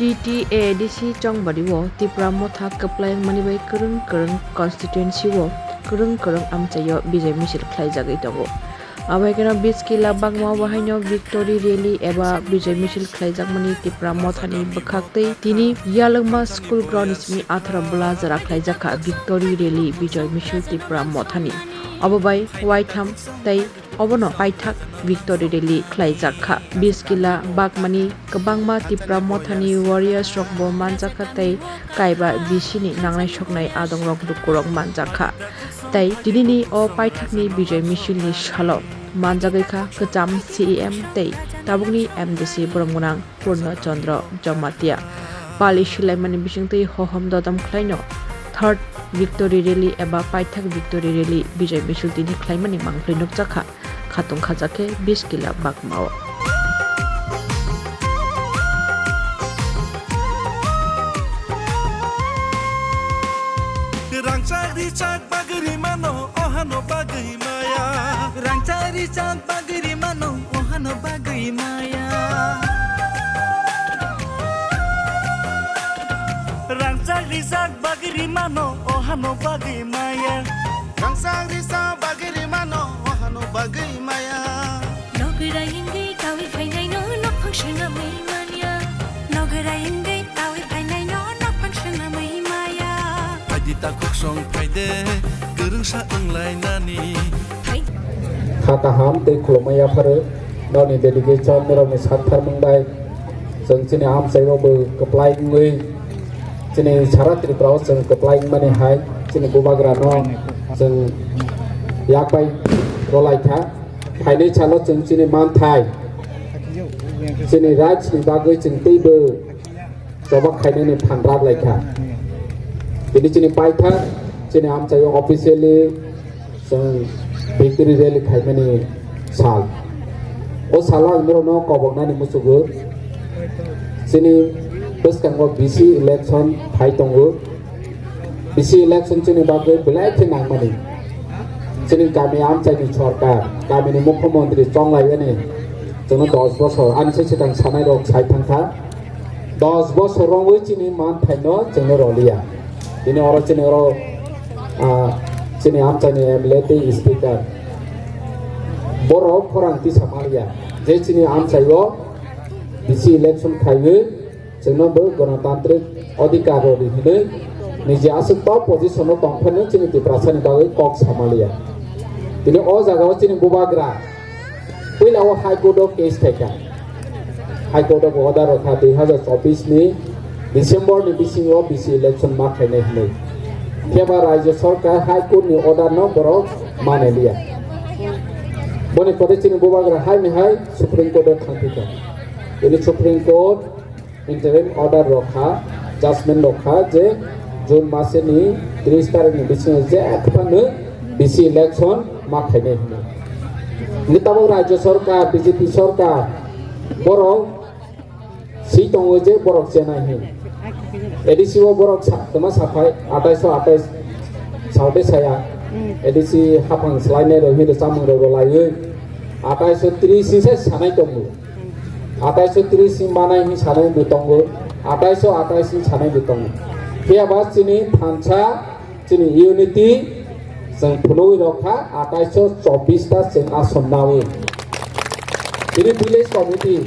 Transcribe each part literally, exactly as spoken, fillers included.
T T A D C chongbari o Tipra Motha kwplai wngmani bai kwrwng kwrwng constituency o kwrwng kwrwng amchaio bijai misil khlaijagwi tongo. Abo hai kheno bish kila bagma o haino victory rally eba bijai misil khlaijakmani Tipra Mothani bwkhak tei tini Yalwngma school ground simi atharo bwla jora khlaijakha victory rally bijai misil Tipra Mothani. Obo bai waitham tei obono paithak victory rally khlaijak kha. Bish kila bagmani kwbangma Tipra Mothani warriors rokbo manjakha tei kaiba bisini nangnai soknai adongrok dukurok manjakha. Tei tinini o paithakni bijai misilni salo manjagwi kha kwcham C E M tei tabukni M D C borok gwnang Purno Chandra Jamatia. Pali silaimani bisingtwi hohom dodom khlaino third victory rally eba paithak victory rally bijai misil tini khlaimani mangpli nukjakha. Khatung khajak khe bish kila bagmao. Rangchak richak bagwi rimano, ohano bagwi maya. Rangchak richak bagwi rimano, ohano bagwi maya. Rangchak richak bagwi rimano, ohano bagwi maya. Rangchak richak bagwi rimano, ohano bagwi maya. Nogwrai wngwi kawi phainaino, nokphang swnamwi manya. Nogwrai wngwi kawi phainaino, nokphang swnamwi maya. Phaidi takhuk song phaide, kwrwngsa wnglainani. Hai. Kha kaham tei khulumui yapharo, nokni dedication, norokni saktharmung bai chwng chini amchaio bo kwplai wngwi, chini sara Tripura o chwng kwplai wngmani hai, chini bubagrano chwng yak bai rwlai kha. Phainai salo chwng chini manthai, chini rights ni bagwi chwng teibo choba khainani phan rak lai kha. Tini chini paithak, chini amchaio officially chwng victory rally khaimani sal. O salo ang norokno koboknani muchugo. Chini bwskango B C election phai tongo. B C election chini bagwi belai khe nangmani. Chini kami amchaini sorkar, kamini mukhyamantri chonglaiani chwngno dos bosor, ani se swkang sanai rok sai thangkha. Dos bosor romwi chini manthaino chwngno roliya. Bini oro chini oro, ah, chini amchaini M L A tei speaker. Borok khorang tisa maliya. Je chini amchaio B C election khaiwi chwngno bo gonotantrik odhikar rodi hinwi niji aswk top position o tongphano chini Tiprasani bagwi kok samaliya. Tini o jagao chini bubagra puila o High Court o case khaikha. High Court o order rokha dui hazar chobbish ni December ni bisingo B C election ma khainai hinwi. Phiya ba Rajya Sarkar High Court ni order no borok manaliya. Boni pore chini bubagra hai ni hai Supreme Court o thangphikha. Tini Supreme Court interim order rokha, judgment rokha je June maseni tris tarikni bisingo je phano B C election ma khainai hinwi. Hingke tabok Rajya Sarkar, B J P Sarkar, borok si tongo je borok chenai hin. A D C o borok sa-, toma saphai, atais o atais saote saya. A D C haphang swlainai rok hinwi chamung rok rwlaiwi, atais o tris hinse sanai tongo. Atais o tris ni manai hinwi sanai bo tongo, atais o atais hinwi sanai bo tongo. Phiya ba chini thansa, chini unity, chwng phunugwi rokha, atais o chobbish ta chwng ason nawi. Chini village committee,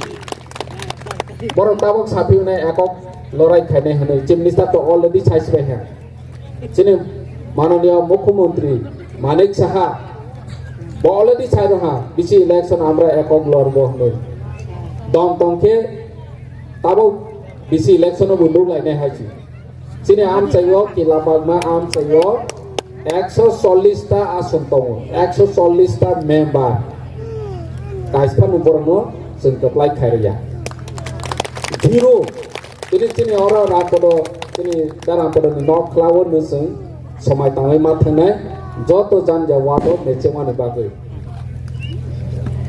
borok tabok saphiyunai ekok lorai khainai hinwi, Chief Minister to already saisibaiha. Chini mananiya Mukhyamantri Manik Saha bo already sai rokha, B C election amra ekok lorbo hinwi. Dom tongkhe tabok B C election o bo nuglainai hai si. Chini amchaio, Kila Bagma amchaio ekso chollish ta ason tongo, ekso chollish ta member. Kaisphano borokno chwng kwplai khairokya. Zero. Tini chini oro Rampodo, chini da Rampodo ni nok khlao no chwng somai tangwi ma thangnai joto janja wado mechengmani bagwi.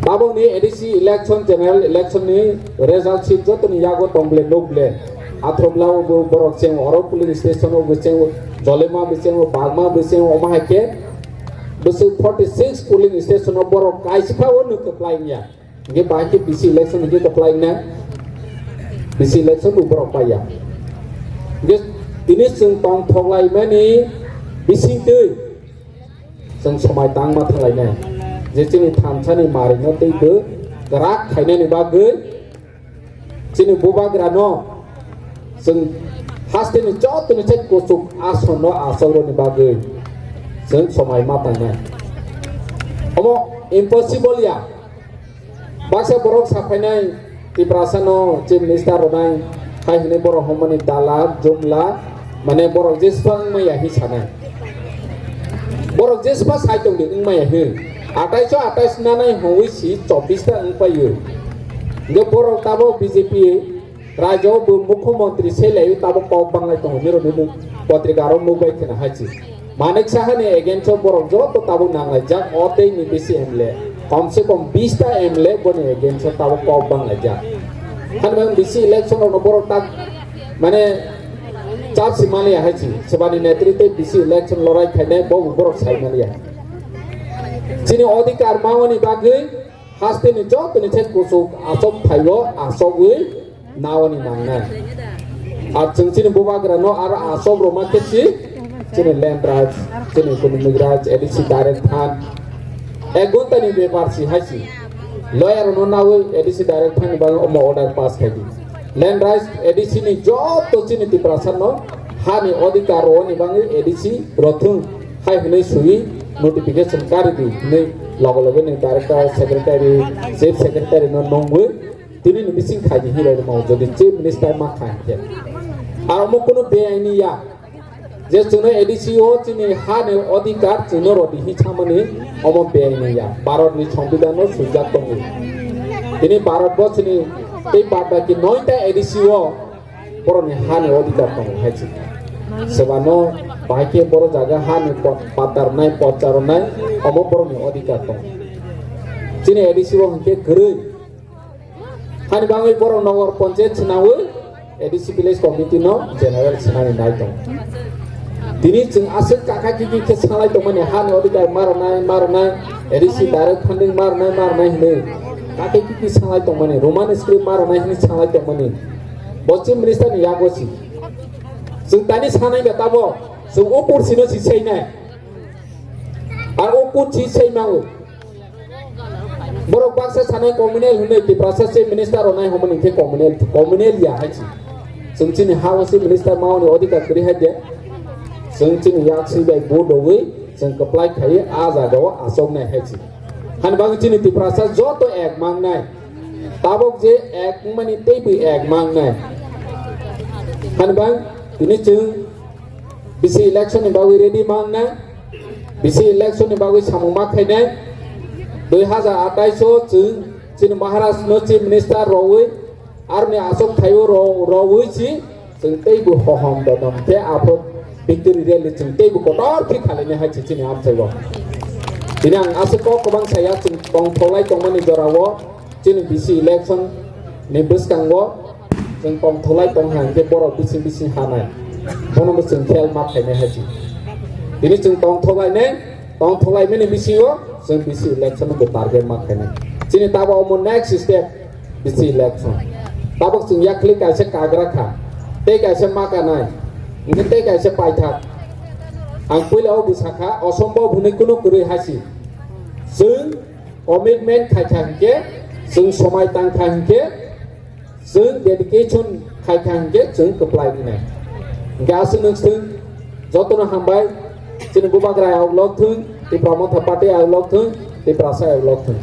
Tabokni A D C election, general election ni result sheet jotoni yago tong ble nuk ble. Athroklao bo borok cheng oro polling station o bo cheng, Jolema bo cheng, Bagma bo cheng, omo hai khe bwswk forty six polling station o borok kaisa o nuk kwplai wngya. Hingke bahai khe B C election hingke kwplai wngnai. Bisi election bo borok paiya. Hwnkhe tini chwng tongthok laimani bisingtwi chwng somai tangma thanglainai. Je chini thansani marino teibo kwrak khainani bagwi chini bubagrano chwng hasteni jotoni se kuchuk asonno asokroni bagwi chwng somai ma tangnai. Omo impossible ya. Baksa borok saphainai Tiprasano Chief Minister rwnai hai hwnwi borok hwnmani dalal, jumla, mane borok jeswk wngmaya hi sanai. Borok jeswk sai tongdi wngmaya hi. Atais o atais nanai hwnwi si chobbish ta wngpaio. Hwnkhe borok tabok B J P rajyo bo mukhyamantri selai tabok kok banglai tongo, nirok nini potrika aro nukbai khena hai si. Manik Saha ni against o borok joto tabuk nanglaijak, o tei ni bisi M L A, kom se kom bish ta M L A boni against o tabuk kok banglaijak. Hani bang bisi election rok no borok tak mane chap si maliya hai si, sebani netri tei bisi election lorai khainai bo borok sai maliya. Chini odhikar mawani bagwi haste ni joto ni thek kuchuk asok phaio asogwi nawani nangnai. Ar chwng chini bubagra no aro asok roma khe si chini land rights, chini kunumik rights, A D C direct phan. Ek ghonta ni bepar si hai si. Lawyer no nawi A D C direct phan ni bagwi omo order pass khai di. Land rights A D C ni joto chini Tiprasa no hani odhikar roni bagwi A D C rothung hai hwnwi sui notification kari di hwnwi logo logo ni director, secretary, chief secretary no nungwi tini ni bising khai di hinwi rok mau jodi chief minister ma khai khe. Amo kuno beaini ya. Je chwngno A D C o chini hani odhikar chwngno rodi hi chamani omo beaini ya. Bharat ni Songbidan no swijak tongo. Tini Bharat bo chini tei bad baki noita A D C o borokni hani odhikar tongo hai si. Sebano bahai khe boro jaga hani po-, patta rwnai, pocha rwnai, omo borokni odhikar tongo. Chini A D C o hwnkhe kwrwi. Hani bagwi borok nogor ponchayat swnawi A D C village committee no general swnani nai tongo. Tini chwng aswk kaka kiki khe sanglai tongmani hani odhikar ma rwnai, ma rwnai, A D C direct funding ma rwnai, ma rwnai hinwi. Kaka kiki sanglai tongmani, Roman script ma rwnai hinwi sanglai tongmani. Bo chief minister ni yago si. Chwng tani sanai ba tabo, chwng o kursi no si seinai. Ar o kursi seimango. Borok baksa sanai communal hinwi Tiprasa chief minister rwnai hwnmani khe communal, communal ya hai si. Chwng chini ha o chief minister mawni odhikar kwrwi hai de. Chwng chini yak si bai vote rwwi chwng kwplai khaiwi a jaga o achoknai hai si. Hani bagwi chini Tiprasa joto ek mangnai. Tabok je ek wngmani teibo ek mangnai. Hani bang tini chwng bisi election ni bagwi ready mangnai. Bisi election ni bagwi samung ma khainai. Dui hajar atais o chwng chini Maharaj no chief minister rwwi aroni asok thaio ro-, rwwi si chwng teibo hohom dodom khe aphuru victory rally chwng teibo kotor khe khalainai hai se chini amchai o. Tini ang aswk kok kwbang saya chwng tongtholai tongmani jora o chini bisi election ni bwskango chwng tongtholai tong hai khe borok bising bising hanai. Bono bo chwng khel ma khainai hai se. Tini chwng tongtholai nai, tongtholai mani bisingo chwng bisi election bo target ma khainai. Chini tabo omo next step. Bisi election. Tabok chwng yakhli kaisa kagra kha, tei kaisa ma kanai, hwnkhe tei kaisa paithak. Ang puila o bwsa kha, osombhob hwnwi kunu kwrwi hai si. Chwng commitment khai kha hwnkhe, chwng somai tang kha hwnkhe, chwng dedication khai kha hwnkhe, chwng kwplai wngnai. Hwnkhe aswk nwng swng, jotono hambai, chini bubagra ayok lok thung, Tipra Motha Party ayok lok thung, Tiprasa ayok lok thung.